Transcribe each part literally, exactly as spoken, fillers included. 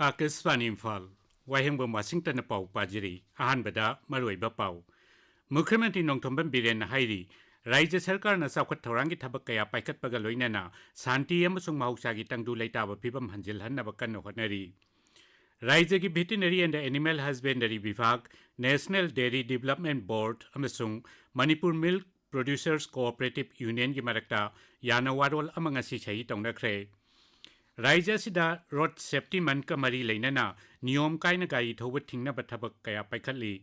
ꯑꯥꯀꯥꯁꯕꯥꯅꯤ ꯏꯝꯐꯥꯜ꯫ ꯋꯥꯍꯦꯡꯕꯝ ꯋꯥꯁꯤꯡꯇꯟꯅ ꯄꯥꯎ ꯄꯥꯖꯔꯤ꯫ ꯑꯍꯥꯟꯕꯗ ꯃꯔꯨꯑꯣꯏꯕ ꯄꯥꯎ꯫ ꯃꯨꯈ꯭ꯌ ꯃꯟꯇ꯭ꯔꯤ ꯅꯣꯡꯊꯣꯝꯕꯝ ꯕꯤꯔꯦꯟꯅ ꯍꯥꯏꯔꯤ, ꯔꯥꯖ꯭ꯌ ꯁꯔꯀꯥꯔꯅ ꯆꯥꯎꯈꯠ ꯊꯧꯔꯥꯡꯒꯤ ꯊꯕꯛ ꯀꯌꯥ ꯄꯥꯏꯈꯠꯄꯒ ꯂꯣꯏꯅꯅ ꯁꯥꯟꯇꯤ ꯑꯃꯁꯨꯡ ꯃꯍꯧꯁꯥꯒꯤ ꯇꯪꯗꯨ ꯂꯩꯇꯥꯕ ꯐꯤꯕꯝ ꯍꯟꯖꯤꯜꯍꯟꯅꯕ ꯀꯟꯅ ꯍꯣꯠꯅꯔꯤ꯫ ꯔꯥꯖ꯭ꯌꯒꯤ Veterinary and Animal Husbandry ꯕꯤꯚꯥꯒ, National Dairy Development Board ꯑꯃꯁꯨꯡ ꯃꯅꯤꯄꯨꯔ Milk Producers Cooperative Unionꯒꯤ ꯃꯔꯛꯇ ꯌꯥꯅꯋꯥꯔꯣꯜ ꯑꯃ ꯉꯁꯤ ꯁꯍꯤ ꯇꯧꯅꯈ꯭ꯔꯦ꯫ ꯔꯥꯖ꯭ꯌ ꯑꯁꯤꯗ Road Safety Monthꯀ ꯃꯔꯤ ꯂꯩꯅꯅ ꯅꯤꯌꯣꯝ ꯀꯥꯏꯅ ꯒꯥꯔꯤ ꯊꯧꯕ ꯊꯤꯡꯅꯕ ꯊꯕꯛ ꯀꯌꯥ ꯄꯥꯏꯈꯠꯂꯤ꯫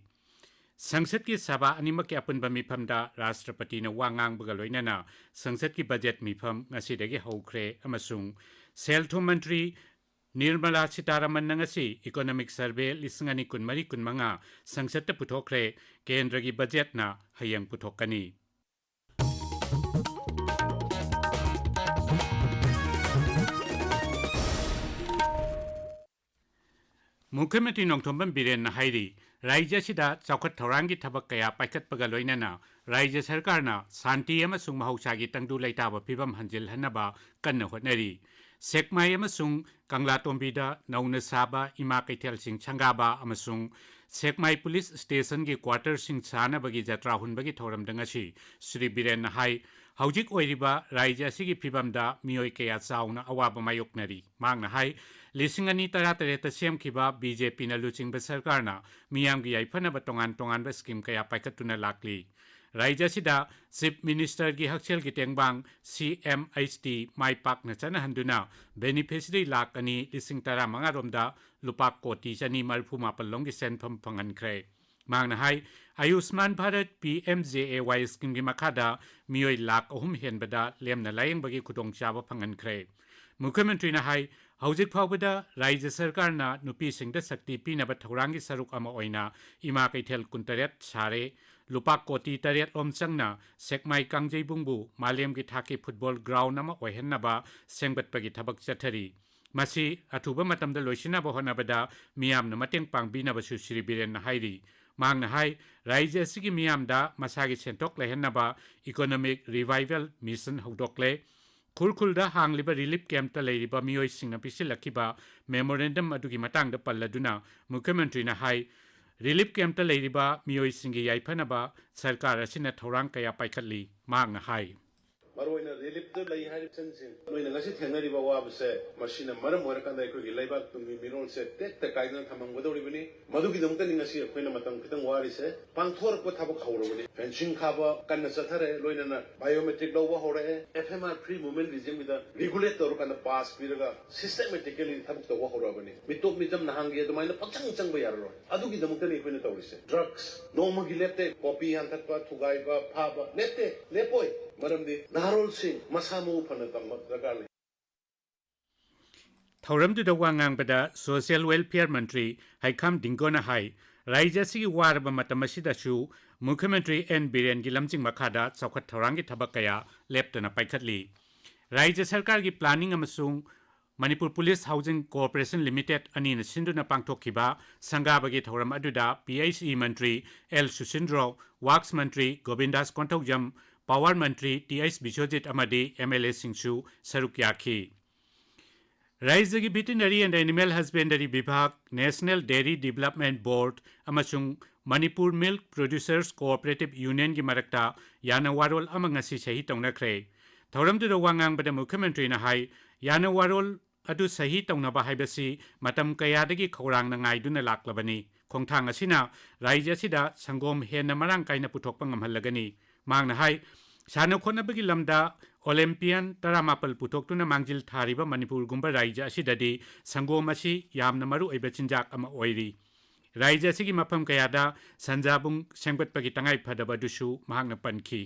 ꯁꯪꯁꯠꯀꯤ ꯁꯚꯥ ꯑꯅꯤꯃꯛꯀꯤ ꯑꯄꯨꯟꯕ ꯃꯤꯐꯝꯗ ꯔꯥꯁꯇ꯭ꯔꯄꯇꯤꯅ ꯋꯥ ꯉꯥꯡꯕꯒ ꯂꯣꯏꯅꯅ ꯁꯪꯁꯠꯀꯤ ꯕꯖꯦꯠ ꯃꯤꯐꯝ ꯉꯁꯤꯗꯒꯤ ꯍꯧꯈ꯭ꯔꯦ ꯑꯃꯁꯨꯡ ꯁꯦꯜ ꯊꯨꯝ ꯃꯟꯇ꯭ꯔꯤ ꯅꯤꯔꯃꯂꯥ ꯁꯤꯇꯥꯔꯥꯃꯟꯅ ꯉꯁꯤ Economic Survey ꯂꯤꯁꯤꯡ ꯑꯅꯤ ꯀꯨꯟꯃꯔꯤ ꯀꯨꯟꯃꯉꯥ ꯁꯪꯁꯠꯇ ꯄꯨꯊꯣꯛꯈ꯭ꯔꯦ꯫ ꯀꯦꯟꯗ꯭ꯔꯒꯤ ꯕꯖꯦꯠꯅ ꯍꯌꯦꯡ ꯄꯨꯊꯣꯛꯀꯅꯤ꯫ ꯃꯨꯈ꯭ꯌ ꯃꯟꯇ꯭ꯔꯤ ꯅꯣꯡꯊꯣꯝꯕꯝ ꯕꯤꯔꯦꯟꯅ ꯍꯥꯏꯔꯤ, ꯔꯥꯖ꯭ꯌ ꯑꯁꯤꯗ ꯆꯥꯎꯈꯠ ꯊꯧꯔꯥꯡꯒꯤ ꯊꯕꯛ ꯀꯌꯥ ꯄꯥꯏꯈꯠꯄꯒ ꯂꯣꯏꯅꯅ ꯔꯥꯖ꯭ꯌ ꯁꯔꯀꯥꯔꯅ ꯁꯥꯟꯇꯤ ꯑꯃꯁꯨꯡ ꯃꯍꯧꯁꯥꯒꯤ ꯇꯪꯗꯨ ꯂꯩꯇꯥꯕ ꯐꯤꯕꯝ ꯍꯟꯖꯤꯜꯍꯟꯅꯕ ꯀꯟꯅ ꯍꯣꯠꯅꯔꯤ꯫ ꯁꯦꯛꯃꯥꯏ ꯑꯃꯁꯨꯡ ꯀꯪꯂꯥꯇꯣꯝꯕꯤꯗ ꯅꯧꯅ ꯁꯥꯕ ꯏꯃꯥ ꯀꯩꯊꯦꯜꯁꯤꯡ ꯁꯪꯒꯥꯕ ꯑꯃꯁꯨꯡ ꯁꯦꯛꯃꯥꯏ ꯄꯨꯂꯤꯁ ꯁ꯭ꯇꯦꯁꯟꯒꯤ ꯀ꯭ꯋꯥꯇꯔꯁꯤꯡ ꯁꯥꯅꯕꯒꯤ ꯖꯇ꯭ꯔꯥ ꯍꯨꯟꯕꯒꯤ ꯊꯧꯔꯝꯗ ꯉꯁꯤ ꯁ꯭ꯔꯤ ꯕꯤꯔꯦꯟꯅ ꯍꯥꯏ, ꯍꯧꯖꯤꯛ ꯑꯣꯏꯔꯤꯕ ꯔꯥꯖ꯭ꯌ ꯑꯁꯤꯒꯤ ꯐꯤꯕꯝꯗ ꯃꯤꯑꯣꯏ ꯀꯌꯥ ꯆꯥꯎꯅ ꯑꯋꯥꯕ ꯃꯥꯌꯣꯛꯅꯔꯤ꯫ ꯃꯍꯥꯛꯅ ꯍꯥꯏ, ꯂꯤꯁꯤꯡ ꯑꯅꯤ ꯇꯔꯥꯇꯔꯦꯠꯇ ꯁꯦꯝꯈꯤꯕ ꯕꯤ ꯖꯦ ꯄꯤꯅ ꯂꯨꯆꯤꯡꯕ ꯁꯔꯀꯥꯔꯅ ꯃꯤꯌꯥꯝꯒꯤ ꯌꯥꯏꯐꯅꯕ ꯇꯣꯉꯥꯟ ꯇꯣꯉꯥꯟꯕ ꯁ꯭ꯀꯤꯝ ꯀꯌꯥ ꯄꯥꯏꯈꯠꯇꯨꯅ ꯂꯥꯛꯂꯤ꯫ ꯔꯥꯖ꯭ꯌ ꯑꯁꯤꯗ ꯆꯤꯐ ꯃꯤꯅꯤꯁꯇꯔꯒꯤ ꯍꯛꯁꯦꯜꯒꯤ ꯇꯦꯡꯕꯥꯡ, ꯁꯤ ꯑꯦꯝ ꯑꯩꯆ ꯇꯤ, ꯃꯥꯏ ꯄꯥꯛꯅ ꯆꯠꯅꯍꯟꯗꯨꯅ ꯕꯦꯅꯤꯐꯤꯁꯔꯤ ꯂꯥꯈ ꯑꯅꯤ ꯂꯤꯁꯤꯡ ꯇꯔꯥꯃꯉꯥ ꯔꯣꯝꯗ ꯂꯨꯄꯥ ꯀꯣꯇꯤ ꯆꯅꯤ ꯃꯔꯤꯐꯨ ꯃꯥꯄꯜ ꯂꯣꯝꯒꯤ ꯁꯦꯟꯐꯝ ꯐꯪꯍꯟꯈ꯭ꯔꯦ꯫ ꯃꯍꯥꯛꯅ ꯍꯥꯏ, ꯑꯌꯨꯁꯃꯥꯟ ꯚꯥꯔꯠ, ꯄꯤ ꯑꯦꯝ ꯖꯦ ꯑꯦ ꯋꯥꯏ ꯁ꯭ꯀꯤꯝꯒꯤ ꯃꯈꯥꯗ ꯃꯤꯑꯣꯏ ꯂꯥꯈ ꯑꯍꯨꯝ ꯍꯦꯟꯕꯗ ꯂꯦꯝꯅ ꯂꯥꯌꯦꯡꯕꯒꯤ ꯈꯨꯗꯣꯡꯆꯥꯕ ꯐꯪꯍꯟꯈ꯭ꯔꯦ꯫ ꯃꯨꯈ꯭ꯌ ꯃꯟꯇ꯭ꯔꯤꯅ ꯍꯥꯏ, ꯍꯧꯖꯤꯛ ꯐꯥꯎꯕꯗ ꯔꯥꯖ꯭ꯌ ꯁꯔꯀꯥꯔꯅ ꯅꯨꯄꯤꯁꯤꯡꯗ ꯁꯛꯇꯤ ꯄꯤꯅꯕ ꯊꯧꯔꯥꯡꯒꯤ ꯁꯔꯨꯛ ꯑꯃ ꯑꯣꯏꯅ ꯏꯃꯥ ꯀꯩꯊꯦꯜ ꯀꯨꯟꯇꯔꯦꯠ ꯁꯥꯔꯦ꯫ ꯂꯨꯄꯥ ꯀꯣꯇꯤ ꯇꯔꯦꯠ ꯂꯣꯝ ꯆꯪꯅ ꯁꯦꯛꯃꯥꯏ ꯀꯥꯡꯖꯩꯕꯨꯡꯕꯨ ꯃꯥꯂꯦꯝꯒꯤ ꯊꯥꯛꯀꯤ ꯐꯨꯠꯕꯣꯜ ꯒ꯭ꯔꯥꯎꯟ ꯑꯃ ꯑꯣꯏꯍꯟꯅꯕ ꯁꯦꯝꯒꯠꯄꯒꯤ ꯊꯕꯛ ꯆꯠꯊꯔꯤ꯫ ꯃꯁꯤ ꯑꯊꯨꯕ ꯃꯇꯝꯗ ꯂꯣꯏꯁꯤꯟꯅꯕ ꯍꯣꯠꯅꯕꯗ ꯃꯤꯌꯥꯝꯅ ꯃꯇꯦꯡ ꯄꯥꯡꯕꯤꯅꯕꯁꯨ ꯁ꯭ꯔꯤ ꯕꯤꯔꯦꯟꯅ ꯍꯥꯏꯔꯤ꯫ ꯃꯍꯥꯛꯅ ꯍꯥꯏ, ꯔꯥꯖ꯭ꯌ ꯑꯁꯤꯒꯤ ꯃꯤꯌꯥꯝꯗ ꯃꯁꯥꯒꯤ ꯁꯦꯟꯊꯣꯛ ꯂꯩꯍꯟꯅꯕ Economic Revival Mission ꯍꯧꯗꯣꯛꯂꯦ꯫ ꯎꯈ꯭ꯔꯨꯜꯗ ꯍꯥꯡꯂꯤꯕ ꯔꯤꯂꯤꯐ ꯀꯦꯝꯞꯇ ꯂꯩꯔꯤꯕ ꯃꯤꯑꯣꯏꯁꯤꯡꯅ ꯄꯤꯁꯤꯜꯂꯛꯈꯤꯕ ꯃꯦꯃꯣꯔꯦꯟꯗꯝ ꯑꯗꯨꯒꯤ ꯃꯇꯥꯡꯗ ꯄꯜꯂꯗꯨꯅ ꯃꯨꯈ꯭ꯌꯃꯟꯇ꯭ꯔꯤꯅ ꯍꯥꯏ, ꯔꯤꯂꯤꯐ ꯀꯦꯝꯞꯇ ꯂꯩꯔꯤꯕ ꯃꯤꯑꯣꯏꯁꯤꯡꯒꯤ ꯌꯥꯏꯐꯅꯕ ꯁꯔꯀꯥꯔ ꯑꯁꯤꯅ ꯊꯧꯔꯥꯡ ꯀꯌꯥ ꯄꯥꯏꯈꯠꯂꯤ꯫ ꯃꯍꯥꯛꯅ ꯍꯥꯏ꯫ ꯃꯔꯨꯑꯣꯏꯅ ꯔꯤꯂꯤꯐꯇ ꯂꯩ ꯍꯥꯏꯔꯤꯕꯁꯤꯡꯁꯦ ꯅꯣꯏꯅ ꯉꯁꯤ ꯊꯦꯡꯅꯔꯤꯕ ꯑꯋꯥꯕꯁꯦ, ꯃꯁꯤꯅ ꯃꯔꯝ ꯑꯣꯏꯔꯀꯥꯟꯗ ꯑꯩꯈꯣꯏꯒꯤ ꯂꯩꯕꯥꯛ ꯇꯨꯡꯒꯤ ꯃꯤꯔꯣꯜꯁꯦ ꯇꯦꯛꯇ ꯀꯥꯏꯗꯅ ꯊꯝꯃꯝꯒꯗꯧꯔꯤꯕꯅꯤ꯫ ꯃꯗꯨꯒꯤꯗꯃꯛꯇꯅꯤ ꯉꯁꯤ ꯑꯩꯈꯣꯏꯅ ꯃꯇꯝ ꯈꯤꯇꯪ ꯋꯥꯔꯤꯁꯦ꯫ ꯄꯥꯡꯊꯣꯔꯛꯄ ꯊꯕꯛ ꯍꯧꯔꯕꯅꯤ꯫ ꯐꯦꯟꯁꯤꯡ ꯈꯥꯕ ꯀꯟꯅ ꯆꯠꯊꯔꯦ, ꯂꯣꯏꯅꯅ ꯕꯥꯏꯑꯣꯃꯦꯇ꯭ꯔꯤꯛ ꯂꯧꯕ ꯍꯧꯔꯛꯑꯦ, F M R free movement regimeꯒꯤꯗ regulate ꯇꯧꯔꯀꯥꯟꯗ ꯄꯥꯁ ꯄꯤꯔꯒ systematically ꯊꯕꯛ ꯇꯧꯕ ꯍꯧꯔꯛꯑꯕꯅꯤ꯫ ꯃꯤꯇꯣꯞ ꯃꯤꯆꯝ ꯅꯍꯥꯟꯒꯤ ꯑꯗꯨꯃꯥꯏꯅ ꯄꯪꯆꯪ ꯆꯪꯕ ꯌꯥꯔꯔꯣꯏ꯫ ꯑꯗꯨꯒꯤꯗꯃꯛꯇꯅꯤ ꯑꯩꯈꯣꯏꯅ ꯇꯧꯔꯤꯁꯦ꯫ ꯗ꯭ꯔꯒꯁ ꯅꯣꯡꯃꯒꯤ ꯂꯦꯞꯇꯦ, ꯀꯣꯄꯤ ꯍꯟꯊꯠꯄ, ꯊꯨꯒꯥꯏꯕ, ꯐꯥꯕ ꯂꯦꯞꯇꯦ, ꯂꯦꯞꯄꯣꯏ꯫ ꯃꯔꯝꯗꯤ ꯅꯍꯥꯔꯣꯜꯁꯤꯡ ꯃꯁꯥ ꯃꯎ ꯐꯅ ꯊꯝꯕ ꯗꯔꯀꯥꯔ ꯂꯩ꯫ ꯊꯧꯔꯝꯗꯨꯗ ꯋꯥ ꯉꯥꯡꯕꯗ ꯁꯣꯁꯤꯌꯦꯜ ꯋꯦꯜꯐꯤꯌꯔ ꯃꯟꯇ꯭ꯔꯤ ꯍꯩꯈꯥꯝ ꯗꯤꯡꯒꯣꯅ ꯍꯥꯏ, ꯔꯥꯖ꯭ꯌ ꯑꯁꯤꯒꯤ ꯋꯥꯔꯕ ꯃꯇꯝ ꯑꯁꯤꯗꯁꯨ ꯃꯨꯈ꯭ꯌꯃꯟꯇ꯭ꯔꯤ ꯑꯦꯟ ꯕꯤꯔꯦꯟꯒꯤ ꯂꯝꯖꯤꯡ ꯃꯈꯥꯗ ꯆꯥꯎꯈꯠ ꯊꯧꯔꯥꯡꯒꯤ ꯊꯕꯛ ꯀꯌꯥ ꯂꯦꯞꯇꯅ ꯄꯥꯏꯈꯠꯂꯤ꯫ ꯔꯥꯖ꯭ꯌ ꯁꯔꯀꯥꯔꯒꯤ ꯄ꯭ꯂꯥꯅꯤꯡ ꯑꯃꯁꯨꯡ Manipur police housing cooperation limited ꯑꯅꯤꯅ ꯁꯤꯟꯗꯨꯅ ꯄꯥꯡꯊꯣꯛꯈꯤꯕ ꯁꯪꯒꯥꯕꯒꯤ ꯊꯧꯔꯝ ꯑꯗꯨꯗ P H E ꯃꯟꯇ꯭ꯔꯤ ꯑꯦꯜ ꯁꯨꯁꯤꯟꯗ꯭ꯔꯣ, ꯋꯥꯛꯁ ꯃꯟꯇ꯭ꯔꯤ ꯒꯣꯕꯤꯟꯗꯥꯁ ꯀꯣꯟꯊꯧꯖꯝ, ꯄꯥꯋꯔ ꯃꯟꯇ꯭ꯔꯤ ꯇꯤ ꯑꯩꯆ ꯕꯤꯁ꯭ꯋꯖꯤꯠ ꯑꯃꯗꯤ M L Aꯁꯤꯡꯁꯨ ꯁꯔꯨꯛ ꯌꯥꯈꯤ꯫ ꯔꯥꯖ꯭ꯌꯒꯤ ꯚꯦꯇꯤꯅꯔꯤ ꯑꯦꯟ ꯑꯦꯅꯤꯃꯦꯜ ꯍꯁꯕꯦꯟꯗꯔꯤ ꯕꯤꯚꯥꯒ, ꯅꯦꯁꯅꯦꯜ ꯗꯦꯔꯤ ꯗꯤꯚꯦꯂꯞꯃꯦꯟꯠ ꯕꯣꯔꯗ ꯑꯃꯁꯨꯡ ꯃꯅꯤꯄꯨꯔ ꯃꯤꯜꯛ ꯄ꯭ꯔꯣꯗ꯭ꯌꯨꯁꯔꯁ ꯀꯣꯑꯣꯄꯔꯦꯇꯤꯚ ꯌꯨꯅꯤꯌꯟꯒꯤ ꯃꯔꯛꯇ ꯌꯥꯅꯋꯥꯔꯣꯜ ꯑꯃ ꯉꯁꯤ ꯁꯍꯤ ꯇꯧꯅꯈ꯭ꯔꯦ꯫ ꯊꯧꯔꯝꯗꯨꯗ ꯋꯥ ꯉꯥꯡꯕꯗ ꯃꯨꯈ꯭ꯌꯃꯟꯇ꯭ꯔꯤꯅ ꯍꯥꯏ, ꯌꯥꯅꯋꯥꯔꯣꯜ ꯑꯗꯨ ꯁꯍꯤ ꯇꯧꯅꯕ ꯍꯥꯏꯕꯁꯤ ꯃꯇꯝ ꯀꯌꯥꯗꯒꯤ ꯈꯧꯔꯥꯡꯅ ꯉꯥꯏꯗꯨꯅ ꯂꯥꯛꯂꯕꯅꯤ꯫ ꯈꯣꯡꯊꯥꯡ ꯑꯁꯤꯅ ꯔꯥꯖ꯭ꯌ ꯑꯁꯤꯗ ꯁꯪꯒꯣꯝ ꯍꯦꯟꯅ ꯃꯔꯥꯡ ꯀꯥꯏꯅ ꯄꯨꯊꯣꯛꯄ ꯉꯝꯍꯜꯂꯒꯅꯤ꯫ ꯃꯍꯥꯛꯅ ꯍꯥꯏ, ꯁꯥꯟꯅ ꯈꯣꯠꯅꯕꯒꯤ ꯂꯝꯗ ꯑꯣꯂꯦꯝꯄꯤꯌꯟ ꯇꯔꯥꯃꯥꯄꯜ ꯄꯨꯊꯣꯛꯇꯨꯅ ꯃꯥꯡꯖꯤꯜ ꯊꯥꯔꯤꯕ ꯃꯅꯤꯄꯨꯔꯒꯨꯝꯕ ꯔꯥꯖ꯭ꯌ ꯑꯁꯤꯗꯗꯤ ꯁꯪꯒꯣꯝ ꯑꯁꯤ ꯌꯥꯝꯅ ꯃꯔꯨ ꯑꯣꯏꯕ ꯆꯤꯟꯖꯥꯛ ꯑꯃ ꯑꯣꯏꯔꯤ꯫ ꯔꯥꯖ꯭ꯌ ꯑꯁꯤꯒꯤ ꯃꯐꯝ ꯀꯌꯥꯗ ꯁꯟꯖꯥꯕꯨꯡ ꯁꯦꯝꯒꯠꯄꯒꯤ ꯇꯉꯥꯏ ꯐꯗꯕ ꯑꯗꯨꯁꯨ ꯃꯍꯥꯛꯅ ꯄꯟꯈꯤ꯫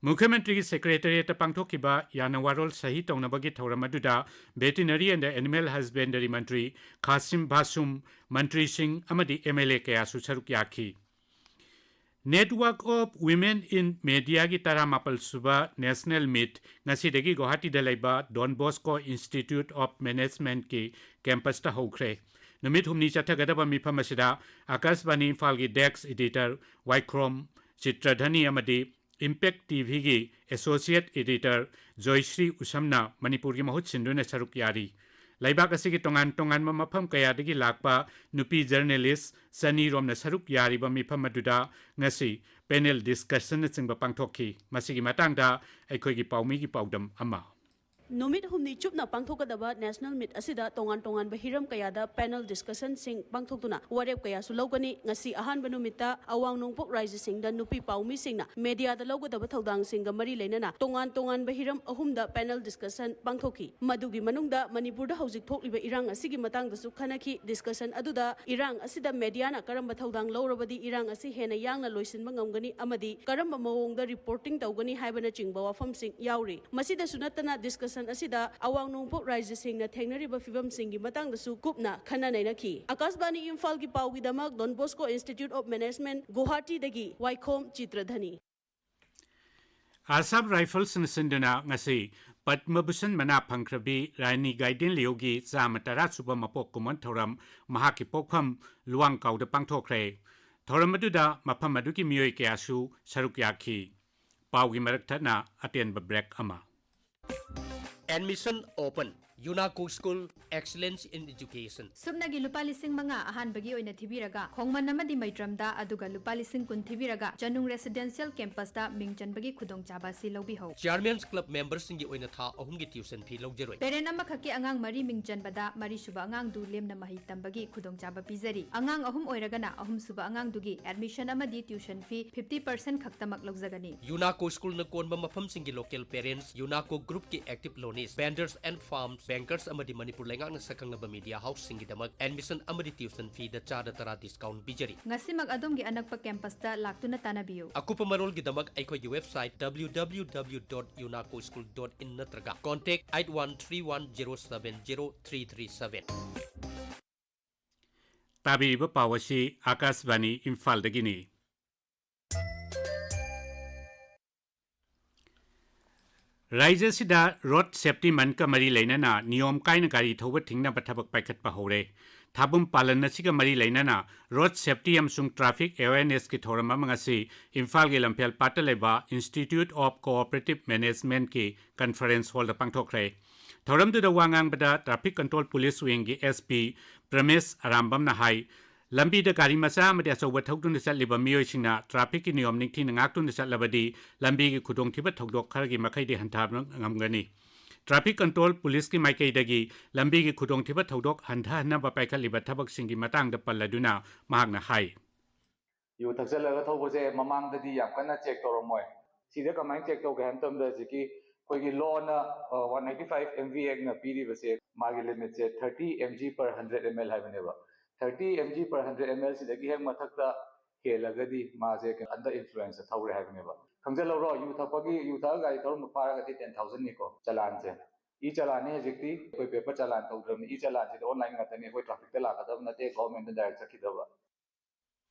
ꯃꯨꯈ꯭ꯌꯃꯟꯇ꯭ꯔꯤꯒꯤ ꯁꯦꯀ꯭ꯔꯦꯇꯔꯤꯌꯦꯠꯇ ꯄꯥꯡꯊꯣꯛꯈꯤꯕ ꯌꯥꯅꯋꯥꯔꯣꯜ ꯁꯍꯤ ꯇꯧꯅꯕꯒꯤ ꯊꯧꯔꯝ ꯑꯗꯨꯗ ꯚꯦꯇꯤꯅꯔꯤ ꯑꯦꯟ ꯑꯦꯅꯤꯃꯦꯜ ꯍꯁꯕꯦꯟꯗꯔꯤ ꯃꯟꯇ꯭ꯔꯤ ꯈꯥꯁꯤꯝ ꯚꯥꯁꯨꯝ, ꯃꯟꯇ꯭ꯔꯤꯁꯤꯡ ꯑꯃꯗꯤ M L A ꯀꯌꯥꯁꯨ ꯁꯔꯨꯛ ꯌꯥꯈꯤ꯫ Network of Women in Mediaꯒꯤ ꯇꯔꯥꯃꯥꯄꯜ ꯁꯨꯕ ꯅꯦꯁꯅꯦꯜ ꯃꯤꯠ ꯉꯁꯤꯗꯒꯤ ꯒꯨꯋꯥꯍꯥꯇꯤꯗ ꯂꯩꯕ Don Bosco Institute of Managementꯀꯤ ꯀꯦꯝꯄꯁꯇ ꯍꯧꯈ꯭ꯔꯦ꯫ ꯅꯨꯃꯤꯠ ꯍꯨꯝꯅꯤ ꯆꯠꯊꯒꯗꯕ ꯃꯤꯐꯝ ꯑꯁꯤꯗ ꯑꯀꯥꯁꯕꯥꯅꯤ ꯏꯝꯐꯥꯜꯒꯤ ꯗꯦꯁ꯭ꯛ ꯏꯗꯤꯇꯔ ꯋꯥꯏꯈ꯭ꯔꯣꯝ ꯆꯤꯇ꯭ꯔꯙꯅꯤ ꯑꯃꯗꯤ Impact ꯇꯤ ꯚꯤꯒꯤ Associate Editor ꯖꯣꯏꯁ꯭ꯔꯤ ꯎꯁꯝꯅ ꯃꯅꯤꯄꯨꯔꯒꯤ ꯃꯍꯨꯠ ꯁꯤꯟꯗꯨꯅ ꯁꯔꯨꯛ ꯌꯥꯔꯤ꯫ ꯂꯩꯕꯥꯛ ꯑꯁꯤꯒꯤ ꯇꯣꯉꯥꯟ ꯇꯣꯉꯥꯟꯕ ꯃꯐꯝ ꯀꯌꯥꯗꯒꯤ ꯂꯥꯛꯄ ꯅꯨꯄꯤ ꯖꯔꯅꯦꯂꯤꯁ ꯆꯅꯤ ꯔꯣꯝꯅ ꯁꯔꯨꯛ ꯌꯥꯔꯤꯕ ꯃꯤꯐꯝ ꯑꯗꯨꯗ ꯉꯁꯤ ꯄꯦꯅꯦꯜ ꯗꯤꯁꯀꯁꯟꯅꯆꯤꯡꯕ ꯄꯥꯡꯊꯣꯛꯈꯤ꯫ ꯃꯁꯤꯒꯤ ꯃꯇꯥꯡꯗ ꯑꯩꯈꯣꯏꯒꯤ ꯄꯥꯎꯃꯤꯒꯤ ꯄꯥꯎꯗꯝ ꯑꯃ꯫ ꯅꯨꯃꯤꯠ ꯍꯨꯝꯅꯤ ꯆꯨꯞꯅ ꯄꯥꯡꯊꯣꯛꯀꯗꯕ ꯅꯦꯁꯅꯦꯜ ꯃꯤꯠ ꯑꯁꯤꯗ ꯇꯣꯉꯥꯟ ꯇꯣꯉꯥꯟꯕ ꯍꯤꯔꯝ ꯀꯌꯥꯗ ꯄꯦꯅꯦꯜ ꯗꯤꯁꯀꯁꯟꯁꯤꯡ ꯄꯥꯡꯊꯣꯛꯇꯨꯅ ꯋꯥꯔꯦꯞ ꯀꯌꯥꯁꯨ ꯂꯧꯒꯅꯤ꯫ ꯉꯁꯤ ꯑꯍꯥꯟꯕ ꯅꯨꯃꯤꯠꯇ ꯑꯋꯥꯡ ꯅꯣꯡꯄꯣꯛ ꯔꯥꯏꯖ꯭ꯌꯁꯤꯡꯗ ꯅꯨꯄꯤ ꯄꯥꯎꯃꯤꯁꯤꯡꯅ ꯃꯦꯗꯤꯌꯥꯗ ꯂꯧꯒꯗꯕ ꯊꯧꯗꯥꯡꯁꯤꯡꯒ ꯃꯔꯤ ꯂꯩꯅꯅ ꯇꯣꯉꯥꯟ ꯇꯣꯉꯥꯟꯕ ꯍꯤꯔꯝ ꯑꯍꯨꯝꯗ ꯄꯦꯅꯦꯜ ꯗꯤꯁꯀꯁꯟ ꯄꯥꯡꯊꯣꯛꯈꯤ꯫ ꯃꯗꯨꯒꯤ ꯃꯅꯨꯡꯗ ꯃꯅꯤꯄꯨꯔꯗ ꯍꯧꯖꯤꯛ ꯊꯣꯛꯂꯤꯕ ꯏꯔꯥꯡ ꯑꯁꯤꯒꯤ ꯃꯇꯥꯡꯗꯁꯨ ꯈꯟꯅꯈꯤ꯫ ꯗꯤꯁꯀꯁꯟ ꯑꯗꯨꯗ ꯏꯔꯥꯡ ꯑꯁꯤꯗ ꯃꯦꯗꯤꯌꯥꯅ ꯀꯔꯝꯕ ꯊꯧꯗꯥꯡ ꯂꯧꯔꯕꯗꯤ ꯏꯔꯥꯡ ꯑꯁꯤ ꯍꯦꯟꯅ ꯌꯥꯡꯅ ꯂꯣꯏꯁꯤꯟꯕ ꯉꯝꯒꯅꯤ ꯑꯃꯗꯤ ꯀꯔꯝꯕ ꯃꯑꯣꯡꯗ ꯔꯤꯄꯣꯔꯇꯤꯡ ꯇꯧꯒꯅꯤ ꯍꯥꯏꯕꯅꯆꯤꯡꯕ ꯋꯥꯐꯝꯁꯤꯡ ꯌꯥꯎꯔꯤ꯫ ꯃꯁꯤꯗꯁꯨ ꯅꯠꯇꯅ ꯗꯤꯁꯀꯁꯟ ꯑꯁꯤꯗ ꯑꯋꯥꯡ ꯅꯣꯡꯄꯣꯛ ꯔꯥꯏꯖ꯭ꯌꯁꯤꯡꯅ ꯊꯦꯡꯅꯔꯤꯕ ꯐꯤꯚꯝꯁꯤꯡꯒꯤ ꯃꯇꯥꯡꯗꯁꯨ ꯀꯨꯞꯅ ꯈꯟꯅ ꯅꯩꯅꯈꯤ꯫ ꯑꯥꯀꯥꯁꯕꯥꯅꯤ ꯏꯝꯐꯥꯜꯒꯤ ꯄꯥꯎꯒꯤꯗꯃꯛ Don Bosco Institute of Management, ꯒꯨꯋꯥꯍꯥꯇꯤꯗꯒꯤ ꯋꯥꯏꯈꯣꯝ ꯆꯤꯇ꯭ꯔꯙꯅꯤ꯫ ꯑꯁꯥꯝ ꯔꯥꯏꯐꯜꯁꯅ ꯁꯤꯟꯗꯨꯅ ꯉꯁꯤ ꯄꯗꯃ ꯚꯨꯁꯟ ꯃꯅꯥ ꯐꯪꯈ꯭ꯔꯕꯤ ꯔꯥꯅꯤ ꯒꯥꯏꯗꯦꯟꯂꯤꯌꯣꯒꯤ ꯆꯥꯃ ꯇꯔꯥ ꯁꯨꯕ ꯃꯄꯣꯛ ꯀꯨꯝꯑꯣꯟ ꯊꯧꯔꯝ ꯃꯍꯥꯛꯀꯤ ꯄꯣꯛꯐꯝ ꯂꯨꯋꯥꯡꯀꯥꯎꯗ ꯄꯥꯡꯊꯣꯛꯈ꯭ꯔꯦ꯫ ꯊꯧꯔꯝ ꯑꯗꯨꯗ ꯃꯐꯝ ꯑꯗꯨꯒꯤ ꯃꯤꯑꯣꯏ ꯀꯌꯥꯁꯨ ꯁꯔꯨꯛ ꯌꯥꯈꯤ꯫ ꯄꯥꯎꯒꯤ ꯃꯔꯛ ꯊꯠꯅ ꯑꯇꯦꯟꯕ ꯕ꯭ꯔꯦꯛ ꯑꯃ꯫ Admission open. UNACO School, Excellence in Education. ꯁꯨꯞꯅꯒꯤ ꯂꯨꯄꯥ ꯂꯤꯁꯤꯡ ꯃꯉꯥ ꯑꯍꯥꯟꯕꯒꯤ ꯑꯣꯏꯅ ꯊꯤꯕꯤꯔꯒ, ꯈꯣꯡꯃꯟ ꯑꯃꯗꯤ ꯃꯩꯇ꯭ꯔꯝꯗ, ꯑꯗꯨꯒ ꯂꯨꯄꯥ ꯂꯤꯁꯤꯡ ꯀꯨꯟ ꯊꯤꯕꯤꯔꯒ, ꯆꯅꯨꯡ Residential Campus ꯇ ꯃꯤꯡ ꯆꯟꯕꯒꯤ ꯈꯨꯗꯣꯡꯆꯥꯕ ꯑꯁꯤ ꯂꯧꯕꯤꯍꯧ꯫ Chairman's Club member ꯁꯤꯡꯒꯤ ꯑꯣꯏꯅ ꯊꯥ ꯑꯍꯨꯝꯒꯤ tuition fee ꯂꯧꯖꯔꯣꯏ꯫ Parent ꯑꯃꯈꯛꯀꯤ ꯑꯉꯥꯡ ꯃꯔꯤ ꯃꯤꯡ ꯆꯟꯕꯗ, ꯃꯔꯤꯁꯨꯕ ꯑꯉꯥꯡꯗꯨ ꯂꯦꯝꯅ ꯃꯍꯩ ꯇꯝꯕꯒꯤ ꯈꯨꯗꯣꯡꯆꯥꯕ ꯄꯤꯖꯔꯤ꯫ ꯑꯉꯥꯡ ꯑꯍꯨꯝ ꯑꯣꯏꯔꯒꯅ, ꯑꯍꯨꯝꯁꯨꯕ ꯑꯉꯥꯡꯗꯨꯒꯤ admission ꯑꯃꯗꯤ tuition fee fifty percent ꯈꯛꯇꯃꯛ ꯂꯧꯖꯒꯅꯤ꯫ UNACO School ꯅ ꯀꯣꯟꯕ ꯃꯐꯝꯁꯤꯡꯒꯤ local parents, UNACO Group ꯀꯤ active loanees, vendors and firms, bankers ꯑꯃꯗꯤ ꯃꯅꯤꯄꯨꯔ ꯂꯩꯉꯥꯛꯅ ꯁꯛꯈꯪꯂꯕ media house ꯁꯤꯡꯒꯤꯗꯃꯛ admission ꯑꯃꯗꯤ tuition fee ꯗ ꯆꯥꯗ ꯇꯔꯥ discount ꯄꯤꯖꯔꯤ꯫ ꯉꯁꯤꯃꯛ ꯑꯗꯣꯝꯒꯤ ꯑꯅꯛꯄ campus ꯇ ꯂꯥꯛꯇꯨꯅ ꯇꯥꯟꯅꯕꯤꯌꯨ꯫ ꯑꯀꯨꯞꯄ ꯃꯔꯣꯜꯒꯤꯗꯃꯛ ꯑꯩꯈꯣꯏꯒꯤ website W W W dot unaco school dot in ꯅꯠꯇ꯭ꯔꯒ contact eight one three one zero seven zero three three seven꯫ ꯇꯥꯕꯤꯔꯤꯕ ꯄꯥꯎ ꯑꯁꯤ ꯑꯥꯀꯥꯁꯕꯥꯅꯤ ꯏꯝꯐꯥꯜꯗꯒꯤꯅꯤ꯫ ꯔꯥꯖ꯭ꯌ ꯑꯁꯤꯗ road safety month ꯀ ꯃꯔꯤ ꯂꯩꯅꯅ ꯅꯤꯌꯣꯝ ꯀꯥꯏꯅ ꯒꯥꯔꯤ ꯊꯧꯕ ꯊꯤꯡꯅꯕ ꯊꯕꯛ ꯄꯥꯏꯈꯠꯄ ꯍꯧꯔꯦ꯫ ꯊꯥꯕꯨꯝ ꯄꯥꯂꯟ ꯑꯁꯤꯒ ꯃꯔꯤ ꯂꯩꯅꯅ ꯔꯣꯗ ꯁꯦꯐꯇꯤ ꯑꯃꯁꯨꯡ ꯇ꯭ꯔꯥꯐꯤꯛ ꯑꯦꯋꯦꯌꯔꯅꯦꯁꯀꯤ ꯊꯧꯔꯝ ꯑꯃ ꯉꯁꯤ ꯏꯝꯐꯥꯜꯒꯤ ꯂꯝꯐꯦꯜ ꯄꯥꯠꯇ ꯂꯩꯕ ꯏꯟꯁꯇꯤꯇ꯭ꯌꯨꯠ ꯑꯣꯐ ꯀꯣꯑꯣꯄꯔꯦꯇꯤꯚ ꯃꯦꯅꯦꯖꯃꯦꯟꯠꯀꯤ ꯀꯟꯐꯔꯦꯟꯁ ꯍꯣꯜꯗ ꯄꯥꯡꯊꯣꯛꯈ꯭ꯔꯦ꯫ ꯊꯧꯔꯝꯗꯨꯗ ꯋꯥ ꯉꯥꯡꯕꯗ ꯇ꯭ꯔꯥꯐꯤꯛ ꯀꯟꯇ꯭ꯔꯣꯜ ꯄꯨꯂꯤꯁ ꯋꯤꯡꯒꯤ ꯑꯦꯁ ꯄꯤ ꯄ꯭ꯔꯃꯦꯁ ꯑꯔꯥꯝꯕꯝꯅ ꯍꯥꯏ, ꯂꯝꯕꯤꯗ ꯒꯥꯔꯤ ꯃꯆꯥ ꯑꯃꯗꯤ ꯑꯆꯧꯕ ꯊꯧꯗꯨꯅ ꯆꯠꯂꯤꯕ ꯃꯤꯑꯣꯏꯁꯤꯡꯅ ꯇ꯭ꯔꯥꯐꯤꯛꯀꯤ ꯅꯤꯌꯣꯝ ꯅꯤꯡꯊꯤꯅ ꯉꯥꯛꯇꯨꯅ ꯆꯠꯂꯕꯗꯤ ꯂꯝꯕꯤꯒꯤ ꯈꯨꯗꯣꯡꯊꯤꯕ ꯊꯧꯗꯣꯛ ꯈꯔꯒꯤ ꯃꯈꯩꯗꯤ ꯍꯟꯊꯕ ꯉꯝꯒꯅꯤ꯫ ꯇ꯭ꯔꯥꯐꯤꯛ ꯀꯟꯇ꯭ꯔꯣꯜ ꯄꯨꯂꯤꯁꯀꯤ ꯃꯥꯏꯀꯩꯗꯒꯤ ꯂꯝꯕꯤꯒꯤ ꯈꯨꯗꯣꯡꯊꯤꯕ ꯊꯧꯗꯣꯛ ꯍꯟꯊꯍꯟꯅꯕ ꯄꯥꯏꯈꯠꯂꯤꯕ ꯊꯕꯛꯁꯤꯡꯒꯤ ꯃꯇꯥꯡꯗ ꯄꯜꯂꯗꯨꯅ ꯃꯍꯥꯛꯅ ꯍꯥꯏ꯫ ꯌꯨ ꯊꯛꯆꯜꯂꯒ ꯊꯧꯕꯁꯦ ꯃꯃꯥꯡꯗꯗꯤ ꯌꯥꯝ ꯀꯟꯅ ꯆꯦꯛ ꯇꯧꯔꯝꯃꯣꯏ꯫ ꯁꯤꯗ ꯀꯃꯥꯏꯅ ꯆꯦꯛ ꯇꯧꯒꯦ ꯍꯥꯏꯕ ꯃꯇꯝꯗ ꯍꯧꯖꯤꯛꯀꯤ ꯑꯩꯈꯣꯏꯒꯤ ꯂꯣꯅ one eighty five M V ꯑꯦꯛꯅ ꯄꯤꯔꯤꯕꯁꯦ, ꯃꯥꯒꯤ ꯂꯤꯃꯤꯠꯁꯦ thirty M G per hundred M L ꯍꯥꯏꯕꯅꯦꯕ꯫ Thirty M G per hundred M L ꯁꯤꯗꯒꯤ ꯍꯦꯛ ꯃꯊꯛꯇ ꯍꯦꯜꯂꯒꯗꯤ ꯃꯥꯁꯦ ꯑꯟꯗꯔ ꯏꯟꯐ꯭ꯂꯨꯌꯦꯟꯁꯇ ꯊꯧꯔꯦ ꯍꯥꯏꯕꯅꯦꯕ꯫ ꯈꯪꯖꯜꯍꯧꯔꯣ, ꯌꯨ ꯊꯛꯄꯒꯤ, ꯌꯨ ꯊꯛꯑꯒ ꯒꯥꯔꯤ ꯊꯧꯔꯝꯕ ꯐꯥꯔꯒꯗꯤ ꯇꯦꯟ ꯊꯥꯎꯖꯟꯅꯤꯀꯣ ꯆꯂꯥꯟꯁꯦ꯫ ꯏ ꯆꯂꯥꯟꯅꯤ ꯍꯧꯖꯤꯛꯇꯤ, ꯑꯩꯈꯣꯏ ꯄꯦꯄꯔ ꯆꯂꯥꯟ ꯇꯧꯗ꯭ꯔꯕꯅꯤ, ꯏ ꯆꯂꯥꯟꯁꯤꯗꯤ ꯑꯣꯟꯂꯥꯏꯟ ꯉꯥꯛꯇꯅꯤ꯫ ꯑꯩꯈꯣꯏ ꯇ꯭ꯔꯥꯐꯤꯛꯇ ꯂꯥꯛꯀꯗꯕ ꯅꯠꯇꯦ, ꯒꯣꯔꯃꯦꯟꯗ ꯗꯥꯏꯔꯦꯛ ꯆꯠꯈꯤꯗꯕ꯫